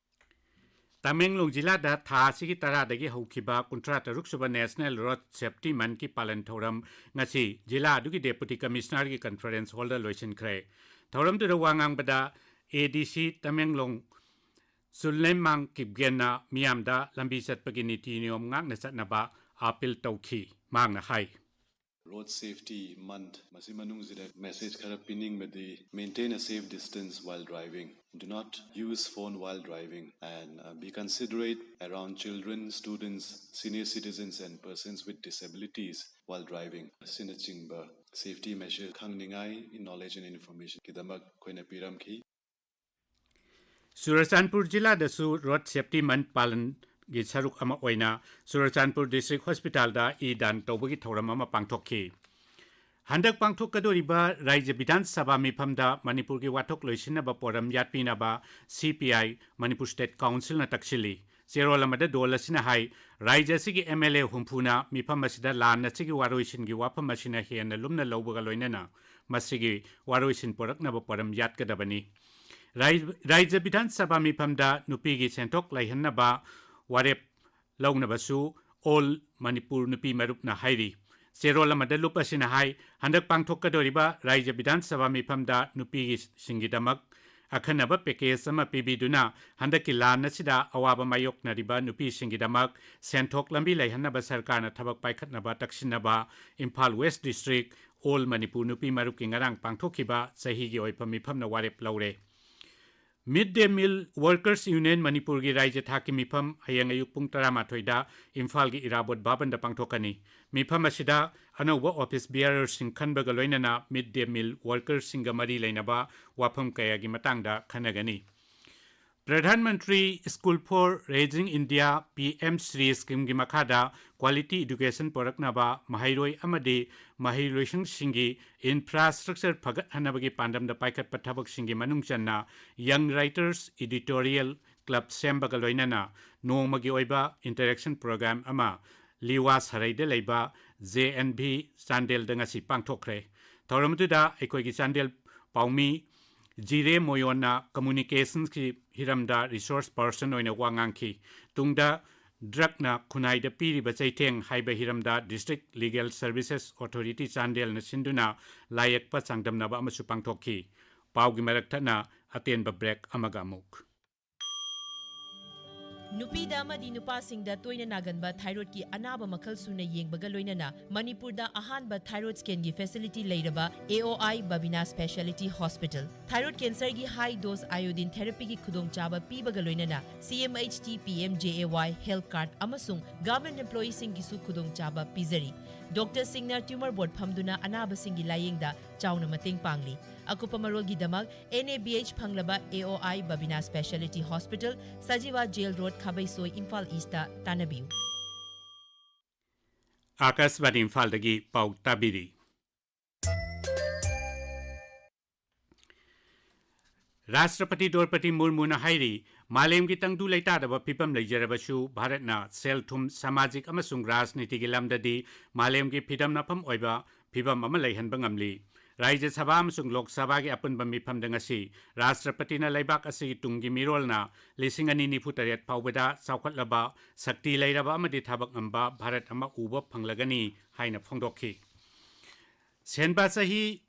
ꯇꯃꯦꯡꯂꯣꯡ ꯖꯤꯂꯥꯗ ꯊꯥ ꯑꯁꯤꯒꯤ ꯇꯔꯥꯗꯒꯤ ꯍꯧꯈꯤꯕ ꯀꯨꯟꯊ꯭ꯔꯥ ꯇꯔꯨꯛ ꯁꯨꯕ ꯅꯦꯁꯅꯦꯜ ꯔꯣꯗ ꯁꯦꯐꯇꯤ ꯃꯟꯊꯀꯤ ꯄꯥꯂꯟ ꯊꯧꯔꯝ ꯉꯁꯤ ꯖꯤꯂꯥ ꯑꯗꯨꯒꯤ ꯗꯦꯄꯨꯇꯤ ꯀꯃꯤꯁꯅꯔꯒꯤ ꯀꯟꯐꯔꯦꯟꯁ ꯍꯣꯜꯗ ꯂꯣꯏꯁꯤꯟꯈ꯭ꯔꯦ꯫ ꯊꯧꯔꯝꯗꯨꯗ ꯋꯥ ꯉꯥꯡꯕꯗ ꯑꯦ ꯗꯤ ꯁꯤ ꯇꯃꯦꯡꯂꯣꯡ ꯁꯨꯟꯂꯦꯝꯃꯥꯡ ꯀꯤꯞꯒꯦꯟꯅ ꯃꯤꯌꯥꯝꯗ ꯂꯝꯕꯤ ꯆꯠꯄꯒꯤ ꯅꯤꯇꯤ ꯅꯤꯌꯣꯝ ꯉꯥꯛꯅ ꯆꯠꯅꯕ ꯑꯥꯄꯤꯜ ꯇꯧꯈꯤ꯫ ꯃꯍꯥꯛꯅ ꯍꯥꯏ꯫ Road Safety Month, ꯃꯁꯤ ꯃꯅꯨꯡꯁꯤꯗ ꯃꯦꯁꯦꯖ ꯈꯔ ꯄꯤꯅꯤꯡꯕꯗꯤ, maintain a safe distance while driving, do not use phone while driving, and uh, be considerate around children, students, senior citizens, and persons with disabilities while driving ꯑꯁꯤꯅꯆꯤꯡꯕ safety measure ꯈꯪꯅꯤꯡꯉꯥꯏ knowledge and information ꯒꯤꯗꯃꯛ ꯑꯩꯈꯣꯏꯅ ꯄꯤꯔꯝꯈꯤ꯫ ꯆꯨꯔꯆꯥꯟꯄꯨꯔ ꯖꯤꯂꯥꯗꯁꯨ road safety month ꯄꯥꯂꯟꯒꯤ ꯁꯔꯨꯛ ꯑꯃ ꯑꯣꯏꯅ ꯆꯨꯔꯆꯥꯟꯄꯨꯔ ꯗꯤꯁꯇ꯭ꯔꯤꯛ ꯍꯣꯁꯄꯤꯇꯥꯜꯗ ꯏ ꯗꯥꯟ ꯇꯧꯕꯒꯤ ꯊꯧꯔꯝ ꯑꯃ ꯄꯥꯡꯊꯣꯛꯈꯤ꯫ ꯍꯟꯗꯛ ꯄꯥꯡꯊꯣꯛꯀꯗꯧꯔꯤꯕ ꯔꯥꯖ꯭ꯌ ꯕꯤꯙꯥꯟ ꯁꯚꯥ ꯃꯤꯐꯝꯗ ꯃꯅꯤꯄꯨꯔꯒꯤ ꯋꯥꯊꯣꯛ ꯂꯣꯏꯁꯤꯟꯅꯕ ꯄꯣꯔꯝ ꯌꯥꯠꯄꯤꯅꯕ ꯁꯤ ꯄꯤ ꯑꯥꯏ ꯃꯅꯤꯄꯨꯔ ꯁ꯭ꯇꯦꯠ ꯀꯥꯎꯟꯁꯤꯜꯅ ꯇꯛꯁꯤꯜꯂꯤ꯫ ꯆꯦꯔꯣꯜ ꯑꯃꯗ ꯗꯣꯜ ꯑꯁꯤꯅ ꯍꯥꯏ, ꯔꯥꯖ꯭ꯌ ꯑꯁꯤꯒꯤ ꯑꯦꯝ ꯑꯦꯜ ꯑꯦ ꯍꯨꯝꯐꯨꯅ ꯃꯤꯐꯝ ꯑꯁꯤꯗ ꯂꯥꯟ ꯑꯁꯤꯒꯤ ꯋꯥꯔꯣꯏꯁꯤꯟꯒꯤ ꯋꯥꯐꯝ ꯑꯁꯤꯅ ꯍꯦꯟꯅ ꯂꯨꯝꯅ ꯂꯧꯕꯒ ꯂꯣꯏꯅꯅ ꯃꯁꯤꯒꯤ ꯋꯥꯔꯣꯏꯁꯤꯟ ꯄꯨꯔꯛꯅꯕ ꯄꯣꯔꯝ ꯌꯥꯠꯀꯗꯕꯅꯤ꯫ ꯔꯥꯏ-, ꯔꯥꯖ꯭ꯌ ꯕꯤꯙꯥꯟ ꯁꯚꯥ ꯃꯤꯐꯝꯗ ꯅꯨꯄꯤꯒꯤ ꯁꯦꯟꯊꯣꯛ ꯂꯩꯍꯟꯅꯕ ꯋꯥꯔꯦꯞ ꯂꯧꯅꯕꯁꯨ ꯑꯣꯜ ꯃꯅꯤꯄꯨꯔ ꯅꯨꯄꯤ ꯃꯔꯨꯞꯅ ꯍꯥꯏꯔꯤ꯫ ꯆꯦꯔꯣꯜ ꯑꯃꯗ ꯂꯨꯞ ꯑꯁꯤꯅ ꯍꯥꯏ, ꯍꯟꯗꯛ ꯄꯥꯡꯊꯣꯛꯀꯗꯧꯔꯤꯕ ꯔꯥꯖ꯭ꯌ ꯕꯤꯙꯥꯟ ꯁꯚꯥ ꯃꯤꯐꯝꯗ ꯅꯨꯄꯤꯁꯤꯡꯒꯤꯗꯃꯛ ꯑꯈꯟꯅꯕ ꯄꯦꯀꯦꯖ ꯑꯃ ꯄꯤꯕꯤꯗꯨꯅ ꯍꯟꯗꯛꯀꯤ ꯂꯥꯟ ꯑꯁꯤꯗ ꯑꯋꯥꯕ ꯃꯥꯌꯣꯛꯅꯔꯤꯕ ꯅꯨꯄꯤꯁꯤꯡꯒꯤꯗꯃꯛ ꯁꯦꯟꯊꯣꯛ ꯂꯝꯕꯤ ꯂꯩꯍꯟꯅꯕ ꯁꯔꯀꯥꯔꯅ ꯊꯕꯛ ꯄꯥꯏꯈꯠꯅꯕ ꯇꯛꯁꯤꯟꯅꯕ Imphal west district all Manipur ꯅꯨꯄꯤ ꯃꯔꯨꯞꯀꯤ ꯉꯔꯥꯡ ꯄꯥꯡꯊꯣꯛꯈꯤꯕ ꯆꯍꯤꯒꯤ ꯑꯣꯏꯕ ꯃꯤꯐꯝꯅ ꯋꯥꯔꯦꯞ ꯂꯧꯔꯦ꯫ Mid Day Meal Workers Union ꯃꯅꯤꯄꯨꯔꯒꯤ ꯔꯥꯏꯖ꯭ꯌ ꯊꯥꯛꯀꯤ ꯃꯤꯐꯝ ꯍꯌꯦꯡ ꯑꯌꯨꯛ ꯄꯨꯡ ꯇꯔꯥꯃꯥꯊꯣꯏꯗ ꯏꯝꯐꯥꯜꯒꯤ ꯏꯔꯥꯕꯣꯠ ꯚꯕꯟꯗ ꯄꯥꯡꯊꯣꯛꯀꯅꯤ꯫ ꯃꯤꯐꯝ ꯑꯁꯤꯗ ꯑꯅꯧꯕ ꯑꯣꯐꯤꯁ ꯕꯤꯌꯔꯔꯁꯤꯡ ꯈꯟꯕꯒ ꯂꯣꯏꯅꯅ ꯃꯤꯗ ꯗꯦ ꯃꯤꯜ ꯋꯥꯔꯀꯔꯁꯤꯡꯒ ꯃꯔꯤ ꯂꯩꯅꯕ ꯋꯥꯐꯝ ꯀꯌꯥꯒꯤ ꯃꯇꯥꯡꯗ ꯈꯟꯅꯒꯅꯤ꯫ Pradhan Mantri school for rising India, P M SHRI ꯁ꯭ꯀꯤꯝꯒꯤ ꯃꯈꯥꯗ ꯀ꯭ꯋꯥꯂꯤꯇꯤ ꯏꯗꯨꯀꯦꯁꯟ ꯄꯨꯔꯛꯅꯕ ꯃꯍꯩꯔꯣꯏ ꯑꯃꯗꯤ ꯃꯍꯩꯂꯣꯏꯁꯪꯁꯤꯡꯒꯤ ꯏꯟꯐ꯭ꯔꯥꯁ꯭ꯇ꯭ꯔꯛꯆꯔ ꯐꯒꯠꯍꯟꯅꯕꯒꯤ ꯄꯥꯟꯗꯝꯗ ꯄꯥꯏꯈꯠꯄ ꯊꯕꯛꯁꯤꯡꯒꯤ ꯃꯅꯨꯡ ꯆꯟꯅ ꯌꯪ ꯔꯥꯏꯇꯔꯁ ꯏꯗꯤꯇꯣꯔꯤꯌꯦꯜ ꯀ꯭ꯂꯕ ꯁꯦꯝꯕꯒ ꯂꯣꯏꯅꯅ ꯅꯣꯡꯃꯒꯤ ꯑꯣꯏꯕ ꯏꯟꯇꯔꯦꯛꯁꯟ ꯄ꯭ꯔꯣꯒ꯭ꯔꯥꯝ ꯑꯃ ꯂꯤꯋꯥ ꯁꯔꯩꯗ ꯂꯩꯕ ꯖꯦ ꯑꯦꯟ ꯚꯤ ꯆꯥꯟꯗꯦꯜꯗ ꯉꯁꯤ ꯄꯥꯡꯊꯣꯛꯈ꯭ꯔꯦ꯫ ꯊꯧꯔꯝ ꯑꯗꯨꯗ ꯑꯩꯈꯣꯏꯒꯤ ꯆꯥꯟꯗꯦꯜ ꯄꯥꯎꯃꯤ ꯖꯤꯔꯦ ꯃꯣꯌꯣꯟꯅ ꯀꯝꯃꯨꯅꯤꯀꯦꯁꯟꯁꯀꯤ ꯍꯤꯔꯝꯗ ꯔꯤꯁꯣꯔꯁ ꯄꯔꯁꯟ ꯑꯣꯏꯅ ꯋꯥ ꯉꯥꯡꯈꯤ꯫ ꯇꯨꯡꯗ ꯗ꯭ꯔꯒꯅ ꯈꯨꯟꯅꯥꯏꯗ ꯄꯤꯔꯤꯕ ꯆꯩꯊꯦꯡ ꯍꯥꯏꯕ ꯍꯤꯔꯝꯗ ꯗꯤꯁꯇ꯭ꯔꯤꯛ ꯂꯤꯒꯦꯜ ꯁꯔꯚꯤꯁꯦꯁ ꯑꯣꯊꯣꯔꯤꯇꯤ ꯆꯥꯟꯗꯦꯜꯅ ꯁꯤꯟꯗꯨꯅ ꯂꯥꯏꯌꯦꯛꯄ ꯆꯥꯡꯗꯝꯅꯕ ꯑꯃꯁꯨ ꯄꯥꯡꯊꯣꯛꯈꯤ꯫ ꯄꯥꯎꯒꯤ ꯃꯔꯛ ꯊꯠꯅ ꯑꯇꯦꯟꯕ ꯕ꯭ꯔꯦꯛ ꯑꯃꯒ ꯑꯃꯨꯛ꯫ ꯅꯨꯄꯤꯗ ꯑꯃꯗꯤ ꯅꯨꯄꯥꯁꯤꯡꯗ ꯇꯣꯏꯅ ꯅꯥꯒꯟꯕ ꯊꯥꯏꯔꯣꯏꯗꯀꯤ ꯑꯅꯥꯕ ꯃꯈꯜ ꯁꯨꯅ ꯌꯦꯡꯕꯒ ꯂꯣꯏꯅꯅ ꯃꯅꯤꯄꯨꯔꯗ ꯑꯍꯥꯟꯕ ꯊꯥꯏꯔꯣꯏꯗ ꯁ꯭ꯀꯦꯟꯒꯤ ꯐꯦꯁꯤꯂꯤꯇꯤ ꯂꯩꯔꯕ A O I Babina speciality hospital. Thyroid ꯀꯦꯟꯁꯔꯒꯤ ꯍꯥꯏ ꯗꯣꯁ ꯑꯥꯏꯑꯣꯗꯤꯟ ꯊꯦꯔꯥꯄꯤꯒꯤ ꯈꯨꯗꯣꯡꯆꯥꯕ ꯄꯤꯕꯒ ꯂꯣꯏꯅꯅ C M H T P M J A Y health card ꯑꯃꯁꯨꯡ ꯒꯚꯔꯟꯃꯦꯟꯠ ꯑꯦꯝꯄ꯭ꯂꯣꯌꯤꯁꯤꯡꯒꯤꯁꯨ ꯈꯨꯗꯣꯡꯆꯥꯕ ꯄꯤꯖꯔꯤ꯫ ꯗꯣꯛꯇꯔꯁꯤꯡꯅ ꯇ꯭ꯌꯨꯃꯔ ꯕꯣꯔꯗ ꯐꯝꯗꯨꯅ ꯑꯅꯥꯕꯁꯤꯡꯒꯤ ꯂꯥꯌꯦꯡꯗ ꯆꯥꯎꯅ ꯃꯇꯦꯡ ꯄꯥꯡꯂꯤ꯫ ꯑꯀꯨꯞꯄ ꯃꯔꯣꯜꯒꯤꯗꯃꯛ ꯑꯦꯟ ꯑꯦ ꯕꯤ ꯑꯩꯆ ꯐꯪꯂꯕ A O I Babina speciality hospital, Sajiwa jail road, Khabeisoi, Imphal east ꯇꯥꯟꯅꯕꯤꯌꯨ꯫ ꯑꯥꯀꯥꯁꯕꯥꯅꯤ ꯏꯝꯐꯥꯜꯗꯒꯤ ꯄꯥꯎ ꯇꯥꯕꯤꯔꯤ꯫ ꯔꯥꯁꯇ꯭ꯔꯄꯇꯤ ꯗ꯭ꯔꯧꯄꯗꯤ ꯃꯨꯔꯃꯨꯅ ꯍꯥꯏꯔꯤ, ꯃꯥꯂꯦꯝꯒꯤ ꯇꯪꯗꯨ ꯂꯩꯇꯥꯗꯕ ꯐꯤꯕꯝ ꯂꯩꯖꯔꯕꯁꯨ ꯚꯥꯔꯠꯅ ꯁꯦꯜ ꯊꯨꯝ, ꯁꯃꯥꯖꯤꯛ ꯑꯃꯁꯨꯡ ꯔꯥꯖꯅꯤꯇꯤꯒꯤ ꯂꯝꯗꯗꯤ ꯃꯥꯂꯦꯝꯒꯤ ꯐꯤꯗꯝꯅꯐꯝ ꯑꯣꯏꯕ ꯐꯤꯕꯝ ꯑꯃ ꯂꯩꯍꯟꯕ ꯉꯝꯂꯤ꯫ ꯔꯥꯖ꯭ꯌ ꯁꯚꯥ ꯑꯃꯁꯨꯡ ꯂꯣꯛ ꯁꯚꯥꯒꯤ ꯑꯄꯨꯟꯕ ꯃꯤꯐꯝꯗ ꯉꯁꯤ ꯔꯥꯁꯇ꯭ꯔꯄꯇꯤꯅ ꯂꯩꯕꯥꯛ ꯑꯁꯤꯒꯤ ꯇꯨꯡꯒꯤ ꯃꯤꯔꯣꯜꯅ ꯂꯤꯁꯤꯡ ꯑꯅꯤ ꯅꯤꯐꯨ ꯇꯔꯦꯠ ꯐꯥꯎꯕꯗ ꯆꯥꯎꯈꯠꯂꯕ, ꯁꯛꯇꯤ ꯂꯩꯔꯕ ꯑꯃꯗꯤ ꯊꯕꯛ ꯉꯝꯕ ꯚꯥꯔꯠ ꯑꯃ ꯎꯕ ꯐꯪꯂꯒꯅꯤ ꯍꯥꯏꯅ ꯐꯣꯡꯗꯣꯛꯈꯤ꯫ ꯁꯦꯟꯕꯥ ꯆꯍꯤ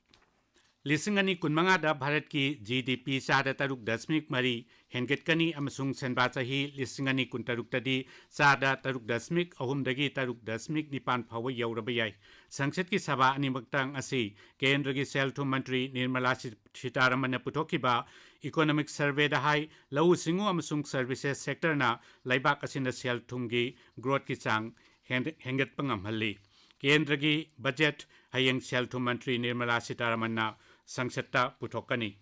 ꯂꯤꯁꯤꯡ ꯑꯅꯤ ꯀꯨꯟꯃꯉꯥꯗ ꯚꯥꯔꯠꯀꯤ ꯖꯤ ꯗꯤ ꯄꯤ ꯆꯥꯗ ꯇꯔꯨꯛ ꯗꯁꯃꯤꯛ ꯃꯔꯤ ꯍꯦꯟꯒꯠꯀꯅꯤ ꯑꯃꯁꯨꯡ ꯁꯦꯟꯕꯥ ꯆꯍꯤ ꯂꯤꯁꯤꯡ ꯑꯅꯤ ꯀꯨꯟꯇꯔꯨꯛꯇꯗꯤ ꯆꯥꯗ ꯇꯔꯨꯛ ꯗꯁꯃꯤꯛ ꯑꯍꯨꯝꯗꯒꯤ ꯇꯔꯨꯛ ꯗꯁꯃꯤꯛ ꯅꯤꯄꯥꯟ ꯐꯥꯎꯕ ꯌꯧꯔꯕ ꯌꯥꯏ꯫ ꯁꯪꯁꯠꯀꯤ ꯁꯚꯥ ꯑꯅꯤꯃꯛꯇ ꯉꯁꯤ ꯀꯦꯟꯗ꯭ꯔꯒꯤ ꯁꯦꯜ ꯊꯨꯝ ꯃꯟꯇ꯭ꯔꯤ ꯅꯤꯔꯃꯂꯥ ꯁꯤ-, ꯁꯤꯇꯥꯔꯥꯃꯟꯅ ꯄꯨꯊꯣꯛꯈꯤꯕ ꯏꯀꯣꯅꯣꯃꯤꯛ ꯁꯔꯚꯦꯗ ꯍꯥꯏ, ꯂꯧꯎ ꯁꯤꯡꯎ ꯑꯃꯁꯨꯡ ꯁꯔꯚꯤꯁꯦꯁ ꯁꯦꯛꯇꯔꯅ ꯂꯩꯕꯥꯛ ꯑꯁꯤꯅ ꯁꯦꯜ ꯊꯨꯝꯒꯤ ꯒ꯭ꯔꯣꯠꯀꯤ ꯆꯥꯡ ꯍꯦꯟ-, ꯍꯦꯟꯒꯠꯄ ꯉꯝꯍꯜꯂꯤ꯫ ꯀꯦꯟꯗ꯭ꯔꯒꯤ ꯕꯖꯦꯠ ꯍꯌꯦꯡ ꯁꯦꯜ ꯊꯨꯝ ꯃꯟꯇ꯭ꯔꯤ ꯅꯤꯔꯃꯂꯥ ꯁꯤꯇꯥꯔꯥꯃꯟꯅ ꯁꯪꯁꯠꯇ ꯄꯨꯊꯣꯛꯀꯅꯤ꯫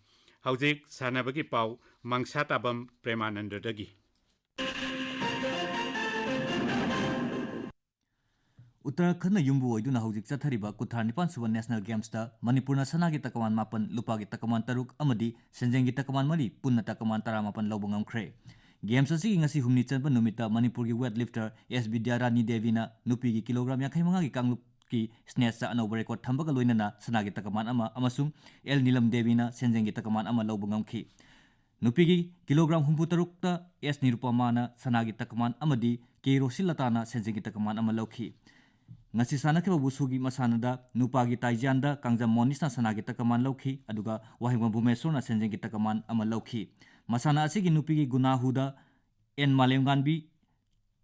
ꯍꯧꯖꯤꯛ ꯁꯥꯟꯅꯕꯒꯤ ꯄꯥꯎ, ꯃꯪꯁꯥꯇꯥꯕꯝ ꯄ꯭ꯔꯦꯃꯥꯅꯟꯗꯗꯒꯤ꯫ ꯎꯠꯇꯔꯥꯈꯟꯗ ꯌꯨꯝꯕꯨ ꯑꯣꯏꯗꯨꯅ ꯍꯧꯖꯤꯛ ꯆꯠꯊꯔꯤꯕ ꯀꯨꯟꯊ꯭ꯔꯥ ꯅꯤꯄꯥꯟ ꯁꯨꯕ ꯅꯦꯁꯅꯦꯜ ꯒꯦꯝꯁꯇ ꯃꯅꯤꯄꯨꯔꯅ ꯁꯅꯥꯒꯤ ꯇꯀꯃꯥꯟ ꯃꯥꯄꯟ, ꯂꯨꯄꯥꯒꯤ ꯇꯀꯃꯥꯟ ꯇꯔꯨꯛ ꯑꯃꯗꯤ ꯁꯦꯟꯖꯦꯡꯒꯤ ꯇꯀꯃꯥꯟ ꯃꯔꯤ, ꯄꯨꯟꯅ ꯇꯀꯃꯥꯟ ꯇꯔꯥꯃꯥꯄꯟ ꯂꯧꯕ ꯉꯝꯈ꯭ꯔꯦ꯫ ꯒꯦꯝꯁ ꯑꯁꯤꯒꯤ ꯉꯁꯤ ꯍꯨꯝꯅꯤ ꯆꯟꯕ ꯅꯨꯃꯤꯠꯇ ꯃꯅꯤꯄꯨꯔꯒꯤ ꯋꯦꯠ ꯂꯤꯐꯇꯔ ꯑꯦꯁ ꯕꯤꯗ꯭ꯌꯥꯔꯥꯅꯤ ꯗꯦꯕꯤꯅ ꯅꯨꯄꯤꯒꯤ ꯀꯤꯂꯣꯒ꯭ꯔꯥꯝ ꯌꯥꯡꯈꯩ ꯃꯉꯥꯒꯤ ꯀꯥꯡꯂꯨꯞꯀꯤ ꯁ꯭ꯅꯦꯠꯁꯇ ꯑꯅꯧꯕ ꯔꯦꯀꯣꯔꯗ ꯊꯝꯕꯒ ꯂꯣꯏꯅꯅ ꯁꯅꯥꯒꯤ ꯇꯀꯃꯥꯟ ꯑꯃ ꯑꯃꯁꯨꯡ ꯑꯦꯜ ꯅꯤꯂꯝ ꯗꯦꯕꯤꯅ ꯁꯦꯟꯖꯦꯡꯒꯤ ꯇꯀꯃꯥꯟ ꯑꯃ ꯂꯧꯕ ꯉꯝꯈꯤ꯫ ꯅꯨꯄꯤꯒꯤ ꯀꯤꯂꯣꯒ꯭ꯔꯥꯝ ꯍꯨꯝꯐꯨ ꯇꯔꯨꯛꯇ ꯑꯦꯁ ꯅꯤꯔꯨꯄꯃꯥꯅ ꯁꯅꯥꯒꯤ ꯇꯀꯃꯥꯟ ꯑꯃꯗꯤ ꯀꯦ ꯔꯣꯁꯤꯂꯇꯥꯅ ꯁꯦꯟꯖꯦꯡꯒꯤ ꯇꯀꯃꯥꯟ ꯑꯃ ꯂꯧꯈꯤ꯫ ꯉꯁꯤ ꯁꯥꯟꯅꯈꯤꯕ ꯋꯨꯁꯨꯒꯤ ꯃꯁꯥꯟꯅꯗ ꯅꯨꯄꯥꯒꯤ ꯇꯥꯏꯖꯤꯌꯥꯟꯗ ꯀꯥꯡꯖꯝ ꯃꯣꯅꯤꯁꯅ ꯁꯅꯥꯒꯤ ꯇꯀꯃꯥꯟ ꯂꯧꯈꯤ, ꯑꯗꯨꯒ ꯋꯥꯍꯦꯡꯕꯝ ꯚꯨꯃꯦꯁꯣꯔꯅ ꯁꯦꯟꯖꯦꯡꯒꯤ ꯇꯀꯃꯥꯟ ꯑꯃ ꯂꯧꯈꯤ꯫ ꯃꯁꯥꯟꯅ ꯑꯁꯤꯒꯤ ꯅꯨꯄꯤꯒꯤ ꯒꯨꯅꯥꯍꯨꯗ ꯑꯦꯟ ꯃꯥꯂꯦꯝꯉꯥꯟꯕꯤ,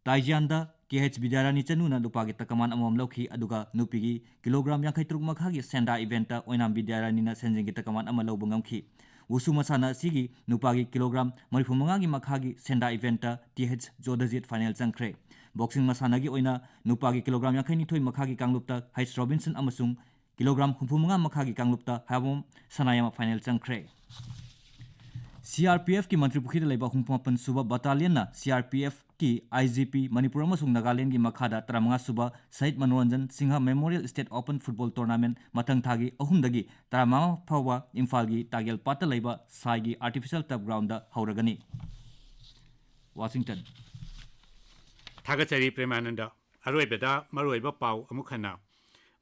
ꯇꯥꯏꯖꯤꯌꯥꯟꯗ ꯀꯦ ꯑꯩꯆ ꯕꯤꯗ꯭ꯌꯥꯔꯥꯅꯤ ꯆꯅꯨꯅ ꯂꯨꯄꯥꯒꯤ ꯇꯀꯃꯥꯟ ꯑꯃꯃꯝ ꯂꯧꯈꯤ, ꯑꯗꯨꯒ ꯅꯨꯄꯤꯒꯤ ꯀꯤꯂꯣꯒ꯭ꯔꯥꯝ ꯌꯥꯡꯈꯩ ꯇꯔꯨꯛ ꯃꯈꯥꯒꯤ ꯁꯦꯟꯗꯥ ꯏꯚꯦꯟꯠꯇ ꯑꯣꯏꯅꯥꯝ ꯕꯤꯗ꯭ꯌꯥꯔꯥꯅꯤꯅ ꯁꯦꯟꯖꯦꯡꯒꯤ ꯇꯀꯃꯥꯟ ꯑꯃ ꯂꯧꯕ ꯉꯝꯈꯤ꯫ ꯋꯨꯁꯨ ꯃꯁꯥꯟꯅ ꯑꯁꯤꯒꯤ ꯅꯨꯄꯥꯒꯤ ꯀꯤꯂꯣꯒ꯭ꯔꯥꯝ ꯃꯔꯤꯐꯨ ꯃꯉꯥꯒꯤ ꯃꯈꯥꯒꯤ ꯁꯦꯟꯗꯥ ꯏꯚꯦꯟꯠꯇ ꯇꯤ ꯑꯩꯆ ꯖꯣꯗꯖꯤꯠ ꯐꯥꯏꯅꯦꯜ ꯆꯪꯈ꯭ꯔꯦ꯫ ꯕꯣꯛꯁꯤꯡ ꯃꯁꯥꯟꯅꯒꯤ ꯑꯣꯏꯅ ꯅꯨꯄꯥꯒꯤ ꯀꯤꯂꯣꯒ꯭ꯔꯥꯝ ꯌꯥꯡꯈꯩ ꯅꯤꯊꯣꯏ ꯃꯈꯥꯒꯤ ꯀꯥꯡꯂꯨꯞꯇ ꯍꯩꯆ ꯔꯣꯕꯤꯟꯁꯟ ꯑꯃꯁꯨꯡ ꯀꯤꯂꯣꯒ꯭ꯔꯥꯝ ꯍꯨꯝꯐꯨ ꯃꯉꯥ ꯃꯈꯥꯒꯤ ꯀꯥꯡꯂꯨꯞꯇ ꯍꯥꯏꯕꯣꯝ ꯁꯅꯥꯌꯥꯝ ꯐꯥꯏꯅꯦꯜ ꯆꯪꯈ꯭ꯔꯦ꯫ ꯁꯤ ꯑꯥꯔ ꯄꯤ ꯑꯦꯐꯀꯤ ꯃꯟꯇ꯭ꯔꯤꯄꯨꯈ꯭ꯔꯤꯗ ꯂꯩꯕ ꯍꯨꯝꯐꯨ ꯃꯥꯄꯟ ꯁꯨꯕ ꯕꯠꯇꯥꯂꯤꯌꯟꯅ ꯁꯤ ꯑꯥꯔ ꯄꯤ ꯑꯦꯐꯀꯤ ꯑꯥꯏ ꯖꯤ ꯄꯤ ꯃꯅꯤꯄꯨꯔ ꯑꯃꯁꯨꯡ ꯅꯥꯒꯥꯂꯦꯟꯒꯤ ꯃꯈꯥꯗ ꯇꯔꯥꯃꯉꯥ ꯁꯨꯕ Shahid Manoranjan Singh memorial state open football tournament ꯃꯊꯪ ꯊꯥꯒꯤ ꯑꯍꯨꯝꯗꯒꯤ ꯇꯔꯥꯃꯉꯥ ꯐꯥꯎꯕ ꯏꯝꯐꯥꯜꯒꯤ ꯇꯥꯒꯦꯜ ꯄꯥꯠꯇ ꯂꯩꯕ ꯁꯥꯏꯒꯤ ꯑꯥꯔꯇꯤꯐꯤꯁꯤꯌꯦꯜ ꯇꯔꯐ ꯒ꯭ꯔꯥꯎꯟꯗ ꯍꯧꯔꯒꯅꯤ꯫ ꯋꯥꯁꯤꯡꯇꯟ꯫ ꯊꯥꯒꯠꯆꯔꯤ ꯄ꯭ꯔꯦꯃꯥꯅꯟꯗ꯫ ꯑꯔꯣꯏꯕꯗ ꯃꯔꯨꯑꯣꯏꯕ ꯄꯥꯎ ꯑꯃꯨꯛ ꯍꯟꯅ꯫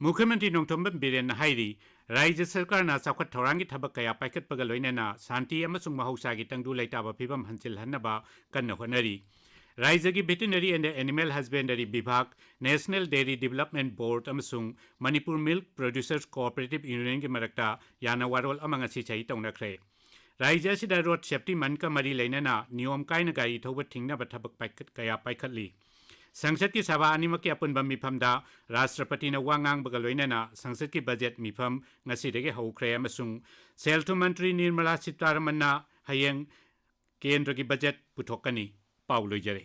ꯃꯨꯈ꯭ꯌ ꯃꯟꯇ꯭ꯔꯤ ꯅꯣꯡꯊꯣꯝꯕꯝ ꯕꯤꯔꯦꯟꯅ ꯍꯥꯏꯔꯤ, ꯔꯥꯖ꯭ꯌ ꯁꯔꯀꯥꯔꯅ ꯆꯥꯎꯈꯠ ꯊꯧꯔꯥꯡꯒꯤ ꯊꯕꯛ ꯀꯌꯥ ꯄꯥꯏꯈꯠꯄꯒ ꯂꯣꯏꯅꯅ ꯁꯥꯟꯇꯤ ꯑꯃꯁꯨꯡ ꯃꯍꯧꯁꯥꯒꯤ ꯇꯪꯗꯨ ꯂꯩꯇꯥꯕ ꯐꯤꯕꯝ ꯍꯟꯖꯤꯜꯍꯟꯅꯕ ꯀꯟꯅ ꯍꯣꯠꯅꯔꯤ꯫ ꯔꯥꯖ꯭ꯌꯒꯤ Veterinary and Animal Husbandry ꯕꯤꯚꯥꯒ, National Dairy Development Board ꯑꯃꯁꯨꯡ Manipur Milk Producers Cooperative Unionꯒꯤ ꯃꯔꯛꯇ ꯌꯥꯅ ꯋꯥꯔꯣꯜ ꯑꯃ ꯉꯁꯤ ꯁꯍꯤ ꯇꯧꯅꯈ꯭ꯔꯦ꯫ ꯔꯥꯖ꯭ꯌ ꯑꯁꯤꯗ road safety monthꯀ ꯃꯔꯤ ꯂꯩꯅꯅ ꯅꯤꯌꯣꯝ ꯀꯥꯏꯅ ꯒꯥꯔꯤ ꯊꯧꯕ ꯊꯤꯡꯅꯕ ꯊꯕꯛ ꯄꯥꯏꯈꯠ-, ꯀꯌꯥ ꯄꯥꯏꯈꯠꯂꯤ꯫ ꯁꯪꯁꯠꯀꯤ ꯁꯚꯥ ꯑꯅꯤꯃꯛꯀꯤ ꯑꯄꯨꯟꯕ ꯃꯤꯐꯝꯗ ꯔꯥꯁꯇ꯭ꯔꯄꯇꯤꯅ ꯋꯥ ꯉꯥꯡꯕꯒ ꯂꯣꯏꯅꯅ ꯁꯪꯁꯠꯀꯤ ꯕꯖꯦꯠ ꯃꯤꯐꯝ ꯉꯁꯤꯗꯒꯤ ꯍꯧꯈ꯭ꯔꯦ ꯑꯃꯁꯨꯡ ꯁꯦꯜ ꯊꯨꯝ ꯃꯟꯇ꯭ꯔꯤ ꯅꯤꯔꯃꯂꯥ ꯁꯤꯇꯥꯔꯥꯃꯟꯅ ꯍꯌꯦꯡ ꯀꯦꯟꯗ꯭ꯔꯒꯤ ꯕꯖꯦꯠ ꯄꯨꯊꯣꯛꯀꯅꯤ꯫ ꯄꯥꯎ ꯂꯣꯏꯖꯔꯦ꯫